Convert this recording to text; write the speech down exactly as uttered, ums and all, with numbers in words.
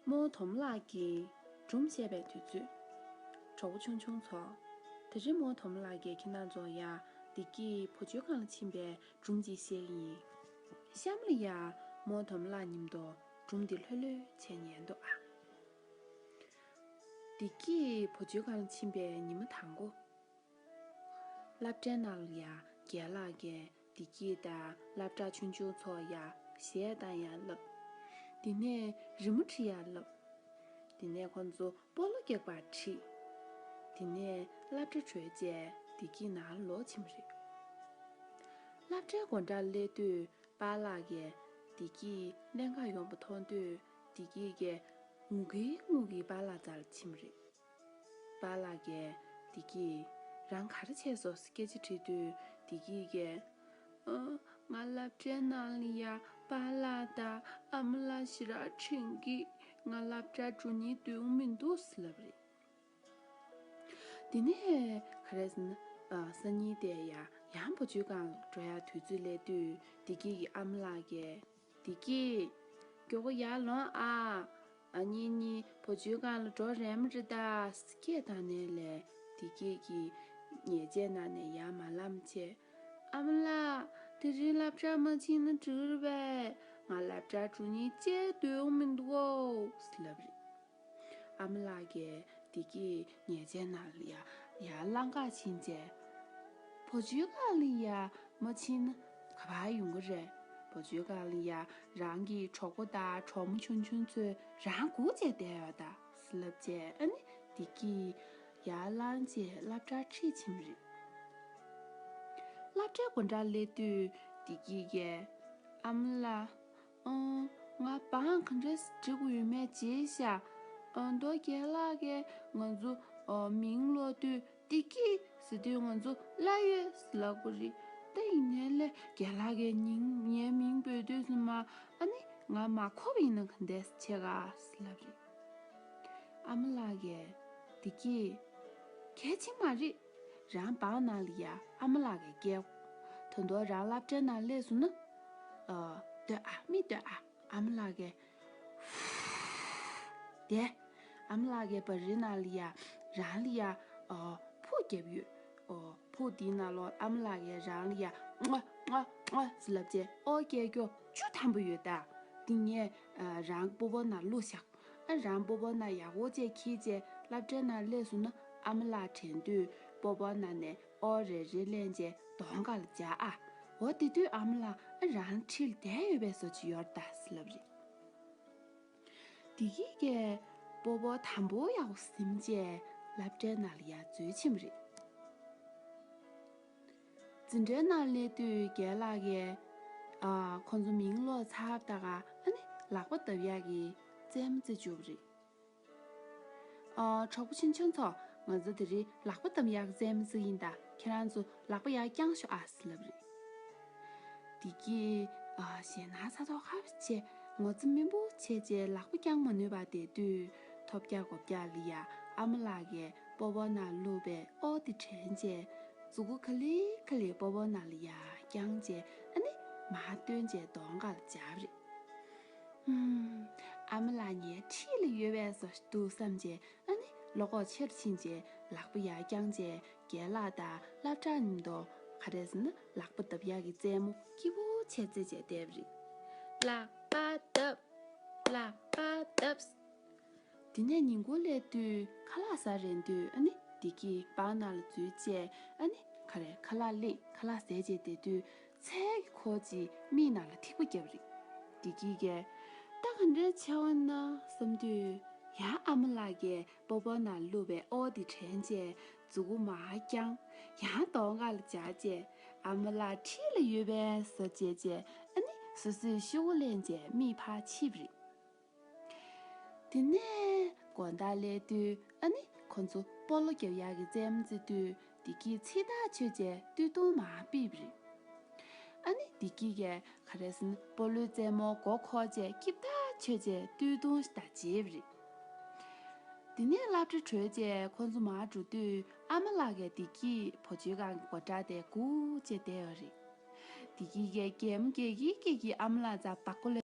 རྨོ་དོམ་ལགས་ཀྱིས་སྒྲུང་བཤད་པའི་དུས་ཚོད། གྲོགས་པོ་ཆུང་ཆུང་ཚོ། དེ་རིང་རྨོ་དོམ་ལགས་ཀྱིས་ཁྱེད་རང་ཚོ་ཡ་བདེ་སྐྱིད་བུ་བཅོལ་ཁང་ལ་ཕྱིན་པའི་སྒྲུང་ཅིག་བཤད་ཀྱི་ཡིན། གཤམ་ལ་ཡ་རྨོ་དོམ་ལགས་མཉམ་དུ་སྒྲུང་འདི་ལྷོད་ལྷོད་བྱས་ཉན་དོ་ཨ། བདེ་སྐྱིད་བུ་བཅོལ་ཁང་ལ་ཕྱིན་པའི་ཉི་མ་དང་པོ། སློབ་གྲྭའི་ནང་ལ་ཡ་རྒན་ལགས་ཀྱིས་བདེ་སྐྱིད་དང་སློབ་གྲོགས་ཆུང་ཆུང་ཚོ་ཡ་གཞས་བཏང་ཡ་ལབ། དེ་ནས་རི་མོ་འབྲི་ཡ་ལབ། དེ་ནས་ཁོང་ཚོ་སྤོ་ལོ་རྒྱག་པར་ཁྲིད། དེ་ནས་སློབ་གྲྭ་གྲོལ་རྗེས་བདེ་སྐྱིད་ནང་ལོག་ཕྱིན་པ་རེད། སློབ་གྲྭའི་སྒོ་འགྲམ་སླེབས་དུས་པཱ་ལགས་ཀྱིས་བདེ་སྐྱིད་གླེང་གར་ཡོང་པ་མཐོང་དུས་བདེ་སྐྱིད་ཀྱིས་ངུ་གིན་ངུ་གིན་པཱ་ལགས་རྩ་ལ་ཕྱིན་པ་རེད། པཱ་ལགས་ཀྱིས་བདེ་སྐྱིད་རང་ག་རེ་བྱས་སོང་སྐད་ཆ་དྲིས་དུས་བདེ་སྐྱིད་ཀྱིས། ཨ། ང་སློབ་གྲྭའི་ནང་ལ་ཡ་པཱ་ལགས་དང་ཨ་མ་ལགས་ཞེ་དྲག་དྲན་གི། ང་སློབ་གྲྭ་འགྲོ་སྙིང་འདོད་མི་འདུག་ཟེར་ལབ་རེད། དེ་ནས་ག་རེ་ཟེར་ན། ཨ། སང་ཉིན་དེ་ཡ་ཡང་བུ་བཅོལ་ཁང་ལ་འགྲོ་ཡ་དུས་ཚོད་སླེབས་དུས་བདེ་སྐྱིད་ཀྱི་ཨ་མ་ལགས་ཀྱིས། བདེ་སྐྱིད། མགྱོགས་པོ་ཡར་ལོངས་ཨ། ཨ་ནི་ནི་བུ་བཅོལ་ཁང་ལ་འགྲོ་རན་མ་རེད་ད། སྐད་བཏང་ནས་ལས་བདེ་སྐྱིད་ཀྱིས་ཉལ་ཆས་ནང་ནས་ཡར་མ་ལངས་བྱས། ཨ་མ་ལགས། དེ་རིང་སློབ་གྲྭ་མ་ཕྱིན་ན་འགྲིག་རེད་པས། ང་སློབ་གྲྭ་འགྲོ་སྙིང་བཅས་འདོད་མི་འདུག་ཟེར་ལབ་རེད། ཨ་མ་ལགས་ཀྱིས་བདེ་སྐྱིད་ཉལ་ཆས་ནང་ལ་ཡ་ཡར་ལངས་ག་ཕྱིན་བྱས། བུ་བཅོལ་ཁང་ལ་ཡ་མ་ཕྱིན་ན་ག་པར་ཡོང་གི་རེད། བུ་བཅོལ་ཁང་ལ་ཡ་རང་གི་གྲོགས་པོ་དང་གྲོགས་མོ་ཆུང་ཆུང་ཚོས་རང་སྒུག་བྱས་བསྡད་ཡོད་ད་ཟེར་ལབ་བྱས། ཨ་ནི་བདེ་སྐྱིད་ཡར་ལངས་བྱས་སློབ་གྲྭར་ཁྲིད་ཕྱིན་པ་རེད། སློབ་གྲྭའི་སྒོ་འགྲམ་སླེབས་དུས་བདེ་སྐྱིད་ཀྱིས། ཨ་མ་ལགས། ཨང་། ང་བང་ག་འདྲས་འབྲི་དགོས་ཡོད་མེད་བརྗེད་ཤག་ཨ། མདོ་རྒན་ལགས་ཀྱིས་ང་ཚོ་ཨ་མིང་ཀློག་དུས་བདེ་སྐྱིད་ཟེར་དུས་ང་ཚོ་བླ་ཡོད་ཟེར་ལབ་དགོས་རེད། ད་ཡིན་ནའི་ལས་རྒན་ལགས་ཀྱིས་ངའི་མིང་འབོད་དུས་ཙམ་པ་ཨ་ནི་ང་མ་གོ་བ་ཡིན་ན་ག་འདྲས་བྱེད་ག་ཟེར་ལབ་རེད། ཨ་མ་ལགས་ཀྱིས། བདེ་སྐྱིད། གལ་ཆེན་མ་རེད། རང་བང་ནང་ལ་ཡ་ཨ་མ་ལགས་ཀྱིས་བསྐྱལ། ད་དུང་རང་སློབ་གྲྭའི་ནང་སླེབས་སོང་ན། ཨ། སྡོད་ཨ། མི་སྡོད་ཨ། ཨ་མ་ལགས་ཀྱིས། དེ། ཨ་མ་ལགས་ཀྱིས་བ་རི་ནང་ལ་ཡ་རང་ལ་ཡ། ཨ། ཕུག་བརྒྱབ་ཡོད། ཨོ། ཕུག་དེའི་ནང་ལོགས་ཨ་མ་ལགས་ཀྱིས་རང་ལ་ཡ། ང་ང་ང་ཟེར་ལབ་བྱས་ཨོ་སྐད་རྒྱོབ་བཅུ་ཐམ་པ་ཡོད་ད། དེ་ངས་ཨ་རང་སྤོ་བོ་ནང་བླུགས་བཞག་ཨ། རང་སྤོ་བོ་ནང་ཡག་པོ་བྱས་འཁྱེར་བྱས་སློབ་གྲྭའི་ནང་སླེབས་སོང་ན་ཨ་མ་ལགས་དྲན་དུས་སྤོ་བོ་ནང་ནས་ཨོ་རེ་རེ་ལེན་བྱས་གདོང་ཁ་ལ་སྦྱར་ཨ། འོ་དེ་དུས་ཨ་མ་ལགས་ཨ་རང་འཁྲིས་ལ་བསྡད་ཡོད་པའི་བཟོ་ཅིག་ཡོད་རེད་ད་ཟེར་ལབ་རེད། བདེ་སྐྱིད་ཀྱིས་སྤོ་བོ་དམ་པོ་ཡག་པོ་ཟིན་བྱས་སློབ་གྲྭའི་ནང་ལ་ཡར་འཛུལ་ཕྱིན་པ་རེད། འཛིན་གྲྭའི་ནང་སླེབས་དུས་རྒན་ལགས་ཀྱིས་ཨ་ཁོང་ཚོ་མིང་ཀློག་ཚར་བ་དང་ཨ་ནི་ལག་པ་བརྡབ་ཡག་གི་རྩེད་མོ་རྩེ་བཅུག་པ་རེད། ཨ། གྲོགས་པོ་ཆུང་ཆུང་ཚོ། ང་ཚོ་དེ་རིང་ལག་པ་བརྡབ་ཡག་གི་རྩེད་མོ་རྩེ་ཡིན་ད། ཁྱེད་རང་ཚོ་ལག་པ་ཡར་བརྐྱངས་ཤོག་ཨ་ཟེར་ལབ་རེད། བདེ་སྐྱིད་ཨ་ཞེད་སྣང་ཚ་ཐོག་ཁ་བྱས་ངོ་ཚ་སྨིན་པོ་བྱས་བྱས་ལག་པ་བརྐྱང་མ་ནུས་པར་བསྡད་དུས་ཐོབ་རྒྱག་སྒོ་རྒྱག་ལ་ཡ་ཨ་མ་ལགས་ཀྱིས་སྤོ་བོ་ནང་བླུགས་པའི་ཨོ་དེ་དྲན་བྱས་མཛུ་གུ་ག་ལེ་ག་ལེ་སྤོ་བོ་ནང་ལ་ཡ་བརྐྱངས་བྱས་ཨ་ནི་མར་བཏོན་བྱས་གདོང་ཁ་ལ་སྦྱར་བ་རེད། ཨུམ། ཨ་མ་ལགས་ངའི་འཁྲིས་ལ་ཡོད་པའི་བཟོ་ཞིག་འདུག་བསམ་བྱས་ཨ་ནི་བློ་ཁོག་ཆེ་རུ་ཕྱིན་བྱས་ལག་པ་ཡར་བརྐྱངས་བྱས་རྒན་ལགས་དང་སློབ་གྲྭ་མཉམ་དུ་ག་རེ་ཟེར་ན་ལག་པ་བརྡབ་ཡག་གི་རྩེད་མོ་སྐྱིད་པོ་བྱས་རྩེད་བྱས་བསྡད་པ་རེད། ལག་པ་བརྡབ། ལག་པ་བརྡབ། དེ་ནས་ཉིན་གུང་སླེབས་དུས་ཁ་ལག་ཟ་རན་དུས་ཨ་ནི་བདེ་སྐྱིད་བང་ནང་ལ་འཛུལ་བྱས་ཨ་ནི་ག་རེ་ཁ་ལག་ལེན་ཁ་ལག་ཟས་བྱས་བསྡད་དུས་ཚལ་གྱི་འཁོར་གྱིས་མིག་ནང་ལ་ཐིགས་པ་བརྒྱབ་རེད། བདེ་སྐྱིད་ཀྱིས་ད་ག་འདྲ་བྱས་པ་ན་བསམ་དུས་ཡང་ཨ་མ་ལགས་ཀྱིས་སྤོ་བོ་ནང་བླུགས་པའི་ཨོ་དེ་དྲན་བྱས་མཛུ་གུ་མར་བརྐྱངས་ཡང་གདོང་ཁ་ལ་སྦྱར་བྱས་ཨ་མ་ལགས་འཁྲིས་ལ་ཡོད་པའི་བཟོ་བྱས་བྱས་ཨ་ནི་སོ་སོས་ཤོག་གུ་ལེན་བྱས་མིག་ཕར་ཕྱིས་པ་རེད། དེ་ནས་དགོང་དག་སླེབས་དུས་ཨ་ནི་ཁོ་ཚོ་སྤོ་ལོ་རྒྱབ་ཡག་གི་རྩེད་མོ་རྩེ་དུས་བདེ་སྐྱིད་ཚིག་ཐག་ཆོད་བྱས་སྟོད་ཐུང་མར་ཕུད་པ་རེད། ཨ་ནི་བདེ་སྐྱིད་ཀྱིས་ག་རེ་ཟེར་ན་སྤོ་ལོའི་རྩེད་མོ་མགོ་འཁོར་བྱས་སྐྱིད་ཐག་ཆོད་བྱས་སྟོད་ཐུང་ཞིག་དང་བརྗེས་པ་རེད། དེ་ནས་སློབ་གྲྭ་གྲོལ་བྱས་ཁོ་ཚོ་མར་འགྲོ་དུས་ཨ་མ་ལགས་ཀྱིས་བདེ་སྐྱིད་བུ་བཅོལ་ཁང་གི་སྒོ་འགྲམ་དེར་སྒུག་བྱས་བསྡད་ཡོད་རེད། བདེ་སྐྱིད་ཀྱིས་གད་མོ་བགད་ཀྱིན་བགད་ཀྱིན་ཨ་མ་ལགས་རྩར་བདག་པོ་ལས།